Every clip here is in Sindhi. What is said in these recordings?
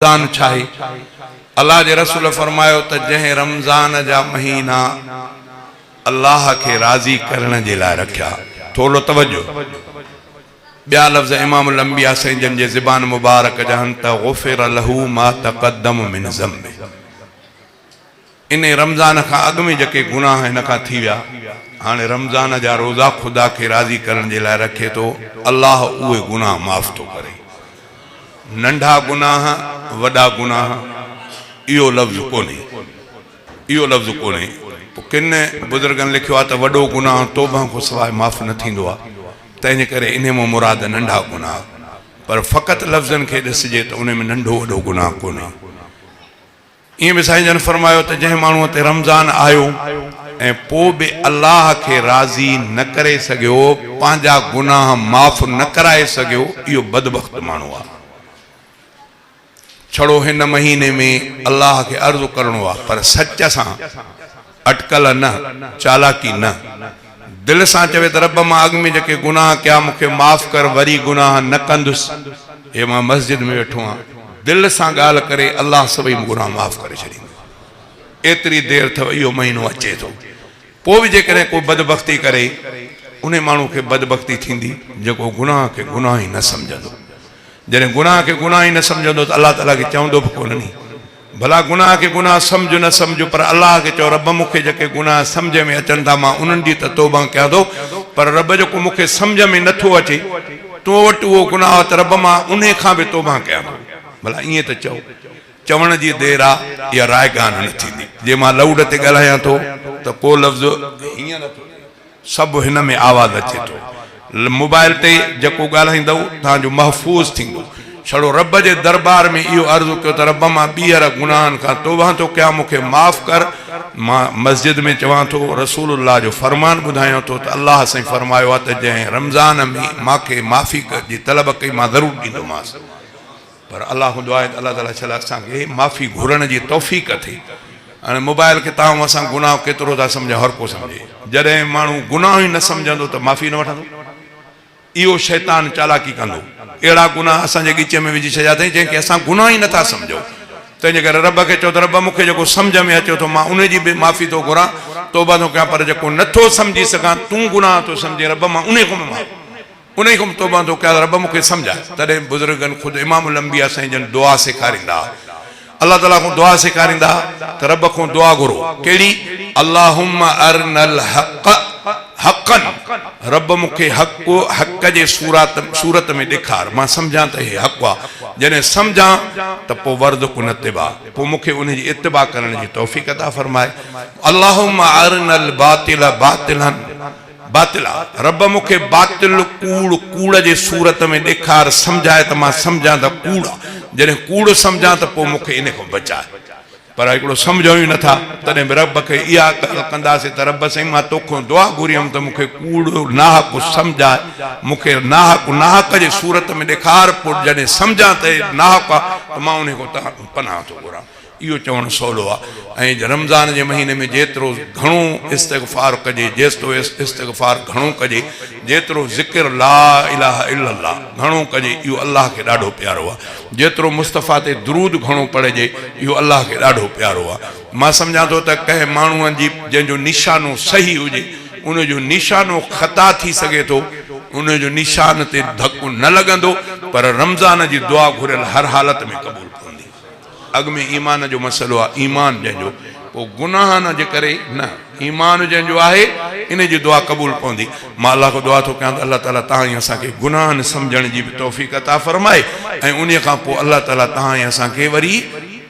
رمضان ڇا آهي؟ الله جي رسول فرمايو ته جنهن رمضان جا مهينا الله کي راضي ڪرڻ جي لاء رکيا. ٿورڙو توجه. ٻيا لفظ امام الانبياء سائين جن جي زبان مبارڪ جا آهن ته غفر له ما تقدم من ذنبه. انهي رمضان کان اڳ ۾ جيڪي گناهه هن کان ٿي ويا، هاڻي رمضان جا روزا خدا کي راضي ڪرڻ جي لاء رکي ٿو، الله اهي گناهه معاف ٿو ڪري. ننڍا گناهه، وڏا گناهه، اهو لفظ ڪونهي. اهو لفظ ڪونهي. پوء ڪن بزرگن لکيو آهي ته وڏو گناهه توبه کان سواء معاف نه ٿيندو آهي، تنهن جي ڪري انهي مان مراد ننڍا گناهه. پر فقط لفظن کي ڏسجي ته انهي ۾ ننڍو وڏو گناهه ڪونهي. ائين به سائين جن فرمايو ته جنهن ماڻهوء تي رمضان آيو ۽ پوء به الله کي راضي نه ڪري سگهيو، پنهنجا گناهه معاف نه ڪرائي سگهيو، اهو بدبخت ماڻهو آهي. ڇڙو هن مهيني ۾ الله کي عرض ڪرڻو آهي پر سچ سان، اٽڪل نه، چالاڪي نه. دل سان چوي ته رب مان اڳ ۾ جيڪي گناهه ڪيا مون کي معاف ڪر وري گناهه نه ڪندس. هي مان مسجد ۾ ويٺو آهيان. دل سان ڳالهه ڪري الله سڀئي گناهه معاف ڪري ڇڏيندو. ايتري دير اٿو اهو مهينو اچي ٿو. پوء به جيڪڏهن ڪو بدبختي ڪري انهي ماڻهو کي بدبختي ٿيندي جيڪو گناهه کي گناهه ئي نه سمجهندو. جڏهن گناهه کي گناهه ئي نه سمجهندو ته الله تعاليٰ کي چوندو به ڪونه ني. ڀلا گناهه کي گناهه سمجهه نه سمجهه پر الله کي چئو رب مون کي جيڪي گناهه سمجهه ۾ اچن ٿا مان انهن جي ته توبه ڪيان ٿو پر رب جيڪو مون کي سمجهه ۾ نه ٿو اچي تو وٽ اهو گناهه ته رب مان انهي کان به توبه ڪيان ٿو ڀلا ائين ته چئو چوڻ جي دير آ اها رائگان نه ٿيندي جي مان لائوڊ تي ڳالهايان ٿو ته ڪو لفظ هيئن نه ٿو سڀ هن ۾ آواز اچي ٿو. موبائل تي جيڪو ڳالهائيندؤ توهان جو محفوظ ٿيندو. ڇڙو رب جي دربار ۾ اهو عرض ڪيو ته رب مان ٻيهر گناهن کان توبه ٿو ڪيان مون کي معاف ڪر. مان مسجد ۾ چوان ٿو رسول الله جو فرمان ٻڌايان ٿو ته الله سائين فرمايو آهي ته جنهن رمضان ۾ مان کي معافي جي طلب ڪئي مان ضرور ڏيندومانس. پر الله کان دعا آهي ته الله تعالي شل اسان کي معافي گهرڻ جي توفيق ٿئي. هاڻي موبائل کي توهان اسان گناهه ڪيترو ٿا سمجهون هر ڪو سمجهي. جڏهن ماڻهو گناهه ئي نه سمجهندو ته معافي نه وٺندو. اهو شيطان چالاڪي ڪندو. اهڙا گناهه اسان جي ڳچيء ۾ وجهي ڇڏيا اٿئي جنهن کي اسان گناهه ئي نه ٿا سمجهون. تنهنجي ڪري رب کي چئو ته رب مون کي جيڪو سمجهه ۾ اچي ٿو مان ان جي به معافي ٿو گهران توبه ٿو ڪيان پر جيڪو نه ٿو سمجهي سگهان تون گناهه ٿو سمجهين رب مان انهي کان به معافي انهيء کان به توبه ٿو ڪيان ته رب مون کي سمجهاء. تڏهن بزرگن خود امام الانبياء سائين جن دعا سيکاريندا ها. الله تعاليٰ کان دعا سيکاريندا ها ته رب کان دعا گهرو. ڪهڙي؟ اللهم ارنا الحق حقا رب مون کي حق حق جي صورت ۾ ڏيکار مان سمجهان ته هي حق آ. جڏهن سمجهان ته پوء وارزقنا اتباعه پوء مون کي ان جي اتباع ڪرڻ جي توفيق عطا فرماء. اللهم ارنا الباطل باطلا باطل آ. رب مون کي باطل، ڪوڙ، ڪوڙ جي صورت ۾ ڏيکار، سمجهاء ته مان سمجهان ته ڪوڙ آ. جڏهن ڪوڙ سمجهان ته پوء مون کي ان کان بچاء. پر هڪڙو سمجهون ئي نٿا، تڏهن به رب کي اها ڳالهه ڪنداسين ته رب سائين مان توکان دعا گهري هيم ته مون کي ڪوڙ، ناحق، سمجهاء، مون کي ناحق، ناحق جي صورت ۾ ڏيکار، پوء جڏهن سمجهان ته هي ناحق آ ته مان انهي کان پناهه ٿو گهران. اهو چوڻ سولو آهي ۽ رمضان جي مهيني ۾ جيترو گهڻو استغفار ڪجي، جيستو استغفار گهڻو ڪجي، جيترو ذڪر لا اله الا الله گهڻو ڪجي اهو الله کي ڏاڍو پيارو آهي. جيترو مصطفيٰ تي درود گهڻو پڙهجي اهو الله کي ڏاڍو پيارو آهي. مان سمجهان ٿو ته ڪنهن ماڻهوء جي جنهن جو نشانو صحيح هجي ان جو نشانو خطا ٿي سگهي ٿو، ان جو نشان تي ڌڪ نه لڳندو پر رمضان جي دعا گهريل هر حالت ۾ قبول پوندي. اڳ ۾ ايمان جو مسئلو آهي، ايمان جنهن جو، پوء گناهن جي ڪري نه، ايمان جنهن جو آهي، ان جي دعا قبول پوندي. مان الله کان دعا ٿو ڪيان ته الله تعاليٰ توهان ۽ اسان کي گناهن سمجهڻ جي به توفيق عطا فرمائي ۽ انهيء کان پوء الله تعاليٰ توهان ۽ اسان کي وري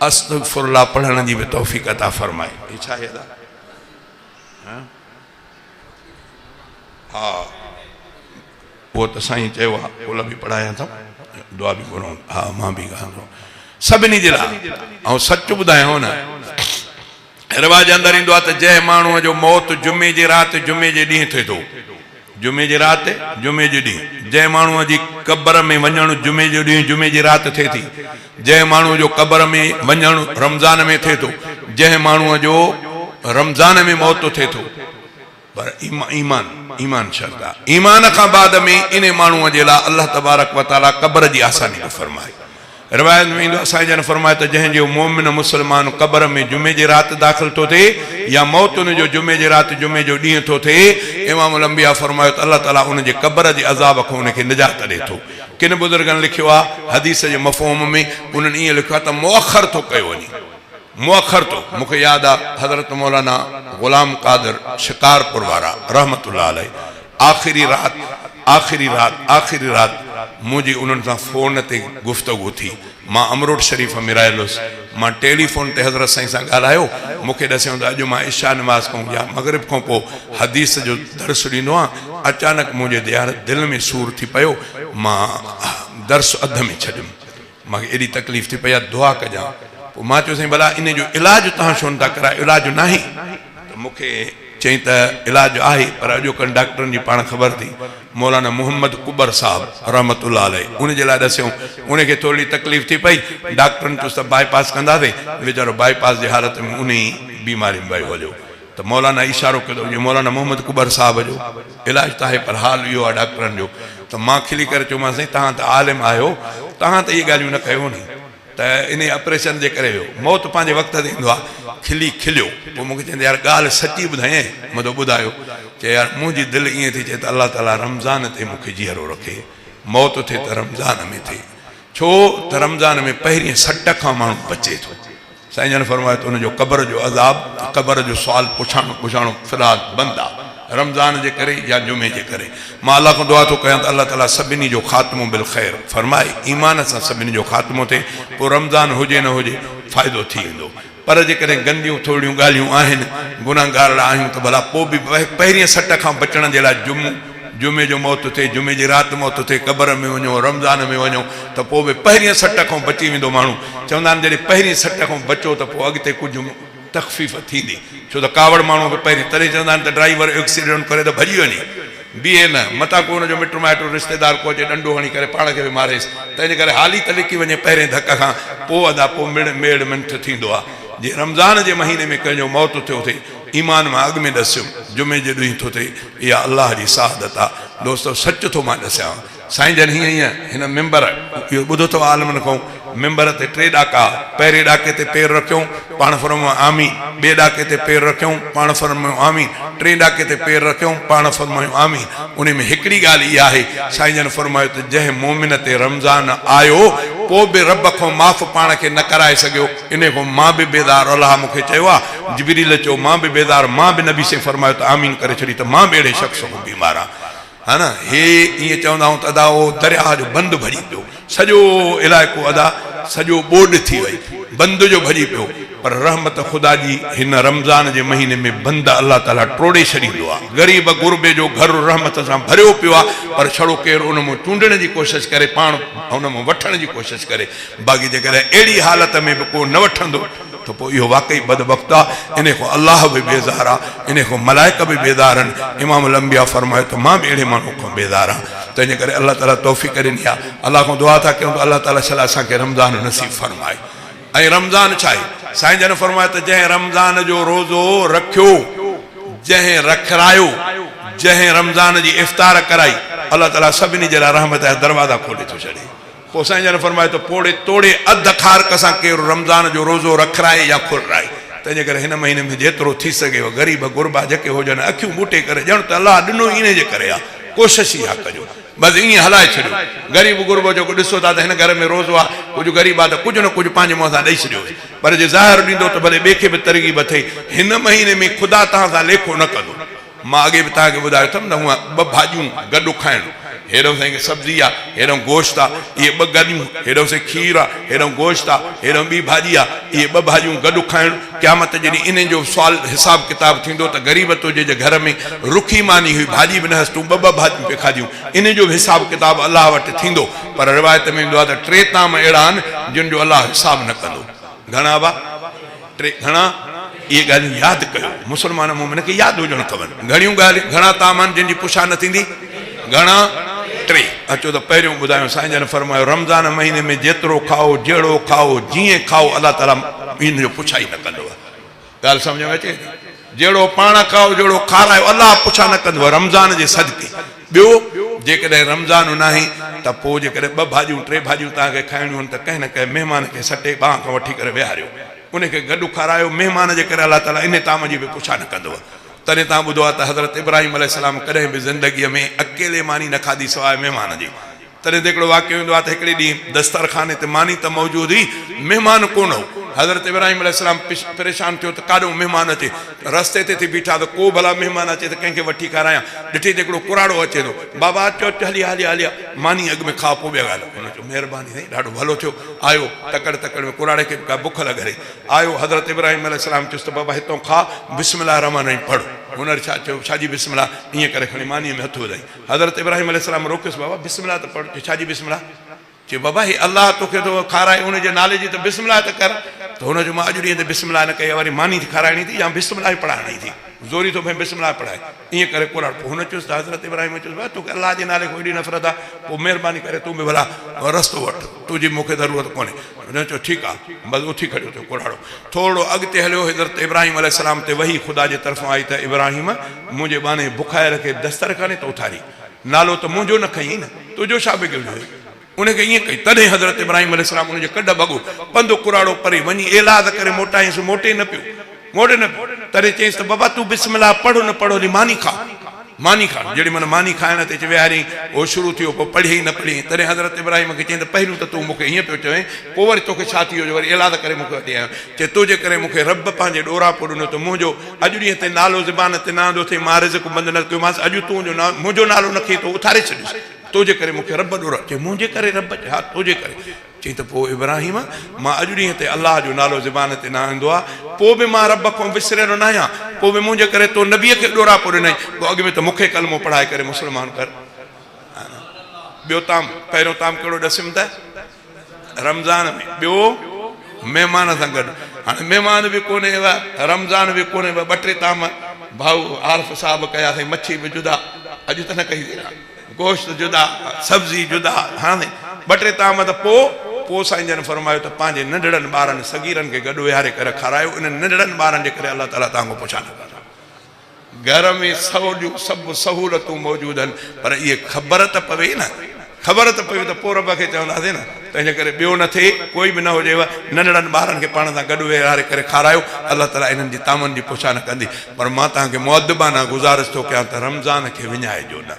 استغفر الله پڙهڻ جي به توفيق عطا فرمائي. هي ڇا آهي ادا؟ ها اهو ته سائين چيو آ قل به پڙهايان ٿو دعا به گهرون ها مان به ڳايان ٿو سڀني جي لاء آئون سچ ٻڌايان نه رواج اندر ايندو آ ته جنهن ماڻهوء جو موت جمعي جي رات جمعي جي ڏينهن ٿئي ٿو جمعي جي رات جمعي جي ڏينهن جنهن ماڻهوء جي قبر ۾ وڃڻ جمعي جو ڏينهن جمعي جي رات ٿئي ٿي جنهن ماڻهوء جو قبر ۾ وڃڻ رمضان ۾ ٿئي ٿو جنهن ماڻهوء جو رمضان ۾ موت ٿئي ٿو پر ايمان ايمان شرط آهي. ايمان کان بعد ۾ انهي ماڻهوء جي لاء الله تبارڪ و تعاليٰ قبر جي آساني ٿو فرمائي. روايت ۾ ايندو آهي سائين جن فرمايو ته جنهن جو مؤمن مسلمان قبر ۾ جمعي جي رات داخل ٿو ٿئي يا موت ان جو جمعي جي رات جمعي جو ڏينهن ٿو ٿئي، امام الانبياء فرمايو ته الله تعالي ان جي قبر جي عذاب کان ان کي نجات ڏئي ٿو. ڪن بزرگن لکيو آهي حديث جي مفهوم ۾ انهن ائين لکيو آهي ته مؤخر ٿو ڪيو وڃي مؤخر ٿو مون کي ياد آهي حضرت مولانا غلام قادر شڪارپور وارا رحمة الله عليه آخري رات آخري رات آخري رات منهنجي انهن سان فون تي گفتگو ٿي. مان امروٽ شريف ۾ رهيل هيس. مان ٽيلي فون تي حضرت سائين سان ڳالهايو. مون کي ڏسيائون ته اڄ مان عشاء نماز کان يا مغرب کان پوء حديث جو درس ڏيندو آهيان. اچانڪ منهنجي ديار دل ۾ سور ٿي پيو. مان درس اڌ ۾ ڇڏيم. مان کي ايڏي تڪليف ٿي پئي آهي دعا ڪجان. پوء مان چيو سائين ڀلا انهي جو علاج توهان ڇو نٿا ڪرايو علاج ناهي؟ ته مون کي چيائين ته علاج آهي پر اڄوڪن ڊاڪٽرن جي پاڻ خبر ٿي. مولانا محمد ڪٻر صاحب رحمة الله عليه ان جي لاء ڏسيائون. ان کي ٿورڙي تڪليف ٿي پئي. ڊاڪٽرن چيس ته بائي پاس ڪنداسين. ويچارو بائي پاس جي حالت ۾ انهي بيماري ۾ ويو هليو. ته مولانا اشارو ڪيو ته اهو مولانا محمد ڪٻر صاحب جو علاج ته آهي پر حال اهو آهي ڊاڪٽرن جو. ته مان کلي ڪري چيومانس سائين توهان ته عالم آهيو توهان ته اهي ڳالهيون نه ڪيو ني. ته انهيء آپريشن جي ڪري ويو. موت پنهنجي وقت تي ايندو آهي. کلي کليو. پوء مون کي چيائين ته يار ڳالهه سچي ٻڌايئين؟ مون چيو ٻڌايو. چيائين يار منهنجي دل ائين ٿي چئي ته الله تعاليٰ رمضان تي مون کي جيئرو رکي. موت ٿئي ته رمضان ۾ ٿئي. ڇو ته رمضان ۾ پهرين سٽ کان ماڻهو بچي ٿو. سائين جن فرمايو ته ان جو قبر جو عذاب، قبر جو سوال پڇاڻو پڇاڻو في الحال بند آ. رمضان جي ڪري يا جمعي جي ڪري. مان الله کان دعا ٿو ڪيان ته الله تعالي سڀني جو خاتمو بالخير فرمائي، ايمان سان سڀني جو خاتمو ٿئي، پوء رمضان هجي نه هجي فائدو ٿي ويندو. پر جيڪڏهن گنديون ٿورڙيون ڳالهيون آهن، گنهگارڙا آهيون ته ڀلا پوء به پهرين سٽ کان بچڻ جي لاء جمعو، جمعي جو موت ٿئي، جمعي جي رات موت ٿئي، قبر ۾ وڃو، رمضان ۾ وڃو ته پوء به پهرين سٽ کان بچي ويندو ماڻهو. چوندا آهن جڏهن پهرين سٽ کان بچو ته پوء اڳتي ڪجهه تخفيف ٿيندي. ڇو ته ڪاوڙ ماڻهوء کي پهرين تڏهن چوندا آهن ته ڊرائيور ايڪسيڊنٽ ڪري ته ڀڄي وڃي، بيهي نه، متان ڪو ان جو مٽ مائٽ رشتيدار ڪو اچي ڏنڊو هڻي ڪري پاڻ کي به ماريس. تنهنجي ڪري حالي ته لڪي وڃي پهرين ڌڪ کان پوء ادا پوء مڙ ميڙ منٿ ٿيندو آهي. جي رمضان جي مهيني ۾ ڪنهن جو موت ٿيو ٿئي ايمان مان اڳ ۾ ڏسيم جمعي جي ڏينهن ٿو ٿئي اها الله جي سعادت آ دوستو سچ ٿو مان ڏسيان سائين جن هيئن هيئن هن ممبر اهو ٻڌو اٿو عالمن کان ممبر تي ٽي ڏاڪا پهرين ڏاڪي تي پير رکيو پاڻ فرمايو آمين ٻئي ڏاڪي تي پير رکيو پاڻ فرمايو آمين ٽئين ڏاڪي تي پير رکيو پاڻ فرمايو آمين انهي ۾ هڪڙي ڳالهه اها آهي سائين جن فرمايو ته جنهن مؤمن تي رمضان آيو پوء به رب کان معاف پاڻ کي نه ڪرائي سگهيو انهي کان مان به بيزار الله مون کي چيو آ جبريل چيو مان به بيزار مان به نبي سائين فرمايو ته آمين ڪري ڇڏي ته مان به اهڙي شخص کان بيمار آ ها نه هي ائين چوندا هون ته ادا اهو درياهه جو بند ڀڄي پيو سڄو علائقو ادا سڄو ٻوڏ ٿي وئي بند جو ڀڄي پيو پر رحمت خدا جي هن رمضان جي مهيني ۾ بند الله تعالي ٽوڙي ڇڏيندو آ غريب غربي جو گهر رحمت سان ڀريو پيو آ پر ڇڙو ڪير ان مان چونڊڻ جي ڪوشش ڪري پاڻ ان مان وٺڻ جي ڪوشش ڪري باقي جيڪڏهن اهڙي حالت ۾ به ڪو نه وٺندو ته پوء اهو واقعي بدبخت آ، انهي کان الله به بيزار آ، انهي کان ملائڪ به بيزار آهن، امام الانبياء فرمايو ته مان به اهڙي ماڻهو کان بيزار آهيان، تنهنجي ڪري الله تعالي توفيق ڏني آ، الله کان دعا ٿا ڪيون ته الله تعالي شل اسان کي رمضان نصيب فرمائي. ۽ رمضان ڇا آهي؟ سائين جن فرمايو ته جنهن رمضان جو روزو رکيو، جنهن رکرايو، جنهن رمضان جي افطار ڪرائي، الله تعالي سڀني جي لاء رحمت جا دروازا کولي ٿو ڇڏي. پوء سائين جن فرمايو ته پوڙهي توڙي اڌ کارڪ سان ڪير رمضان جو روزو رکرائي يا کولرائي، تنهنجي ڪري هن مهيني ۾ جيترو ٿي سگهيو غريب غربا جيڪي هجن اکيون ٻوٽي ڪري ڄڻ ته الله ڏنو ئي انهي جي ڪري آ، ڪوشش اها ڪجو بس ائين هلائي ڇڏيو. غريب غربو جيڪو ڏسو ٿا ته هن گهر ۾ روزو آ، ڪجهه غريب آ ته ڪجهه نه ڪجهه پنهنجي منهن سان ڏئي ڇڏيوس، پر جي ظاهر ڏيندو ته ڀلي ٻئي کي به ترغيب ٿئي، هن مهيني ۾ خدا توهان سان ليکو نه ڪندو. مان اڳي به توهان کي ٻڌايو اٿم ته هونء ٻه ڀاڄيون گڏ کائڻ، هيڏانهن سائين سبزي آ، هيڏانهن گوشت آ، اهي ٻه گڏيون، هيڏانهن سائين کير آ، هيڏانهن گوشت آ، هيڏانهن ٻي ڀاڄي آ، اهي ٻه ڀاڄيون گڏ کائڻ، قيامت جي ڏينهن انهن جو سوال حساب ڪتاب ٿيندو ته غريب تنهنجي جي گهر ۾ رکي ماني هئي ڀاڄي به نه هيس تون ٻه ٻه ڀاڄيون پئي کاڌيون، انهن جو به حساب ڪتاب الله وٽ ٿيندو، پر روايت ۾ ايندو آ ته ٽي طعام اهڙا آهن جن جو الله حساب نه ڪندو. گهڻا ابا؟ ٽي گهڻا؟ اهي ڳالهيون ياد ڪيو. مسلمان مؤمن کي ياد هجڻ کپن. گهڻيون ڳالهيون، گهڻا طعام آهن جن جي پڇا نه ٿيندي؟ گهڻا؟ ٽي. اچو ته پهريون ٻڌايون. سائين جن فرمايو، رمضان مهيني ۾ جيترو کائو، جهڙو کائو، جيئن کائو الله تعاليٰ ان جو پڇا ئي نه ڪندو. ڳالهه سمجهه ۾ اچي ٿي؟ جهڙو پاڻ کائو، جهڙو کارايو الله پڇا نه ڪندو رمضان جي صدقي. ٻيو، جيڪڏهن رمضان ناهي ته پوء جيڪڏهن ٻه ڀاڄيون ٽي ڀاڄيون توهان کي کائڻيون آهن ته ڪنهن نه ڪنهن مهمان کي سٽي ٻانهن کان وٺي ڪري ويهاريو. ان کي گڏ کارايو. مهمان جي ڪري الله تعاليٰ انهي طعام جي به پڇا نه ڪندو. تڏهن توهان ٻڌو آهي ته حضرت ابراهيم عليه السلام ڪڏهن به زندگيء ۾ اڪيلي ماني نه کاڌي سواء مهمان جي. تڏهن ته هڪڙو واقعو ايندو آهي ته هڪڙي ڏينهن دسترخاني تي ماني ته موجود هئي، مهمان ڪونه هو. حضرت ابراهيم عليه السلام پريشان ٿيو ته ڪاڏهون مهمان اچي. رستي تي ٿي بيٺا ته ڪو ڀلا مهمان اچي ته ڪنهن کي وٺي کارايان. ڏٺي ته هڪڙو ڪراڙو اچي ٿو. بابا اچ اچ هلي آ هلي آ هلي آ. ماني اڳ ۾ کاء پوء ٻيا ڳالهه. هن چيو مهرباني سائين ڏاڍو ڀلو ٿيو. آيو تڪڙ تڪڙ ۾ ڪراڙي کي به ڪا بک لڳل هئي. آيو حضرت ابراهيم عليه السلام چيس ته بابا هتئون کاء بسم الله الرحمٰن الرحيم پڙهه. هن ڇا چيو ڇا جي بسم الله ائين ڪري کڻي مانيء ۾ هٿ وڌائين. حضرت ابراهيم عليه السلام روڪيس بابا بسم الله ته پڙهه. چي ڇا جي بسم الله؟ چي بابا هي الله توکي ٿو کارائي ان جي نالي جي ته بسم الله ته ڪر. ته هن چيو مان اڄ ڏينهن تي بسم الله نه ڪئي آهي وري ماني ٿي کارائڻي ٿي يا بسم الله پڙهائڻي ٿي. زوري ٿو ڀئي بسم الله پڙهائي. ائين ڪري ڪراڙ پوء هن چيس ته حضرت ابراهيم چيس بابا توکي الله جي نالي کان ايڏي نفرت آهي پوء مهرباني ڪري تون به ڀلا رستو وٺ تنهنجي مون کي ضرورت ڪونهي. هن چيو ٺيڪ آهي. بس اٿي کڙيو ٿيو ڪراڙو ٿورڙو اڳتي هليو حضرت ابراهيم عليه السلام تي وحي خدا جي طرفان آئي ته ابراهيم منهنجي ٻانهي بکايل کي دسترخاني تي اٿاري نالو ته منهنجو نه کنيئي نه تنهنجو ڇا بگڙيو هي؟ ان کي ائين ڪئي تڏهن حضرت ابراهيم عليه السلام ان جي ڪڍ ڀڳو پنڌ ڪراڙو پري وڃي ايلاز ڪري موٽايس موٽي نه پيو موٽي نه پيو تڏهن چيس ته بابا تون بسم الله پڙهه نه پڙهه هلي ماني کاء ماني کاء جيڏي مهل ماني کائڻ تي اچي ويهاريائين اهو شروع ٿي ويو پوء پڙهيئي نه پڙهيئي تڏهن حضرت ابراهيم کي چيائين ته پهريون ته تون مون کي هيئن پيو چوين پوء وري توکي ڇا ٿي ويو جو وري ايلاز ڪري مون کي وٺي آيو چي تنهنجي ڪري مون کي رب پنهنجي ڏوراپو ڏنو ته منهنجو اڄ ڏينهن تي نالو زبان تي نه آندو اٿئي مان رزق بند نه ڪيومانس اڄ تون جو منهنجو نالو نه کڻي تو اٿاري ڇڏيس تنهنجي ڪري مون کي رب ڏورا چي منهنجي ڪري رب چي ها تنهنجي ڪري چي ته پوء ابراهيم مان اڄ ڏينهن تي الله جو نالو زبان تي نه آندو آ پوء به مان رب کان وسريل نه آهيان پوء به منهنجي ڪري تو نبيء کي ڏوراپو ڏنائين پوء اڳ ۾ ته مون کي ڪلمو پڙهائي ڪري مسلمان ڪر ٻيو طعام پهريون طعام ڪهڙو ڏسيم ته رمضان ۾ ٻيو مهمان سان گڏ هاڻي مهمان به ڪونهي و رمضان به ڪونهي و ٻه ٽي طعام ڀائو عارف صاحب ڪيا سائين مڇي به جدا اڄ ته نه ڪئي گوشت جدا سبزي جدا هاڻي ٻه ٽي طعام ته پوء پوء سائين جن فرمايو ته پنهنجي ننڍڙن ٻارن صغيرن کي گڏ ويهاري ڪري کارايو انهن ننڍڙن ٻارن جي ڪري الله تعالي توهان کان پڇا نه ڪندو گهر ۾ سوليون سڀ سهولتون موجود آهن پر اهي خبر ته پوي نه خبر ته پوي ته پوء رب کي چونداسين نه تنهنجي ڪري ٻيو نه ٿئي ڪوئي به نه هجيو ننڍڙن ٻارن کي پاڻ سان گڏ ويهاري ڪري کارايو الله تعالي انهن جي طعامن جي پڇا نه ڪندي پر مان توهان کي مؤدبانه گذارش ٿو ڪيان ته رمضان کي وڃائجو نه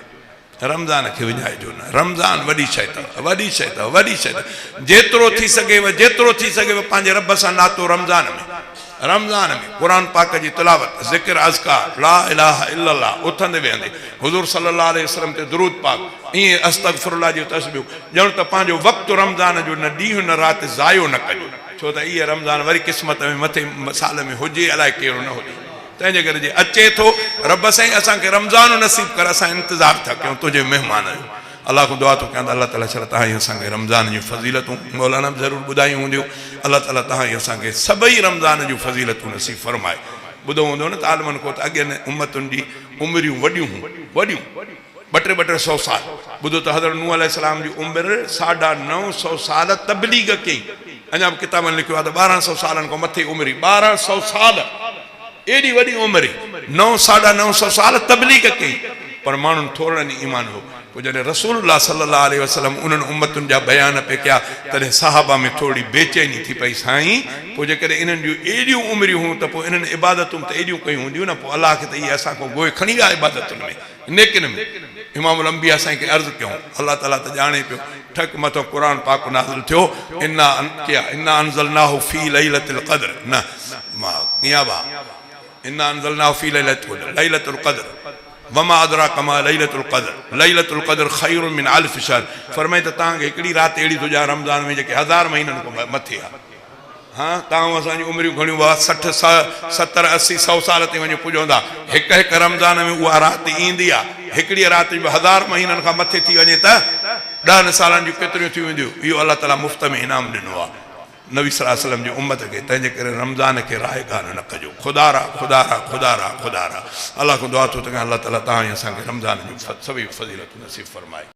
رمضان کي وڃائجو نه رمضان وڏي شيء اٿو وڏي شيء اٿو وڏي شيء اٿو جيترو ٿي سگهيو جيترو ٿي سگهيو پنهنجي رب سان ناتو رمضان ۾ رمضان ۾ قرآن پاڪ جي تلاوت ذڪر اذڪار لا اله الا الله اٿندي ويهندي حضور صلي الله عليه وسلم تي درود پاڪ ائين استغفر الله جون تسبيحون ڄڻ ته پنهنجو وقت رمضان جو نه ڏينهن نه رات ضايع نه ڪجو ڇو ته اهي رمضان وري قسمت ۾ مٿي سال ۾ هجي الائي ڪهڙو نه هجي تنهنجي ڪري جي اچي ٿو رب سائين اسان کي رمضان نصيب ڪر اسان انتظار ٿا ڪيون تنهنجي مهمان جو الله کان دعا ٿو ڪيان ته الله تعالي شل تهان ئي اسان کي رمضان جون فضيلتون مولانا به ضرور ٻڌايون هونديون الله تعالي تهان ئي اسان کي سڀئي رمضان جون فضيلتون نصيب فرمائي ٻڌو هوندو نه ته عالمن کان ته اڳين امتن جي عمريون وڏيون هون وڏيون ٻه ٽي ٻه ٽي سو سال ٻڌو ته حضرت نوح عليه السلام جي عمر ساڍا 900 سال تبليغ ڪئي اڃا به ڪتابن لکيو آهي ته 1200 سالن کان مٿي عمر هئي 1200 سال ايڏي وڏي عمر هئي نو ساڍا 900 سال تبليغ ڪئي پر ماڻهن ٿورڙن ئي ايمان هو پوء جڏهن رسول الله صلي الله عليه وسلم انهن امتن جا بيان پئي ڪيا تڏهن صحابه ۾ ٿورڙي بيچيني ٿي پئي سائين پوء جيڪڏهن انهن جون ايڏيون عمريون هيون ته پوء انهن عبادتون به ته ايڏيون ڪيون هونديون نه پوء الله کي ته اهي اسان کان گوء کڻي ويا عبادتن ۾ نيڪين ۾ امام الانبياء سائين کي عرض ڪيائون الله تعالي ته ڄاڻي پيو ٺڪ مٿان قرآن پاڪ نازل ٿيو انا ڪيا انا انزلناه في ليلة القدر نه ما ڪيا با انا انزلناه في ليلة القدر ليلة القدر وما ادراک ما ليلة القدر ليلة القدر خير من الف شهر فرمائي ته توهان کي هڪڙي رات اهڙي ٿو ڏيان رمضان ۾ جيڪي هزار مهينن کان مٿي آهي ها تان اسان جون عمريون گهڻيون هئا 60 70 80 سو سال تائين وڃي پڄوندا هڪ هڪ رمضان ۾ اها رات ايندي آ هڪڙي رات به هزار مهينن کان مٿي ٿي وڃي ته ڏهن سالن جون ڪيتريون ٿي وينديون اهو الله تعالي مفت ۾ انعام ڏنو آ نبي صلي الله عليه وسلم جي امت کي تنهن جي ڪري رمضان کي رائگان نه ڪجو خدا را خدا را خدا را خدا را الله کان دعا ٿو ته الله تعالي تان ۽ اسان کي رمضان جون سڀئي فضيلتون نصيب فرمائي.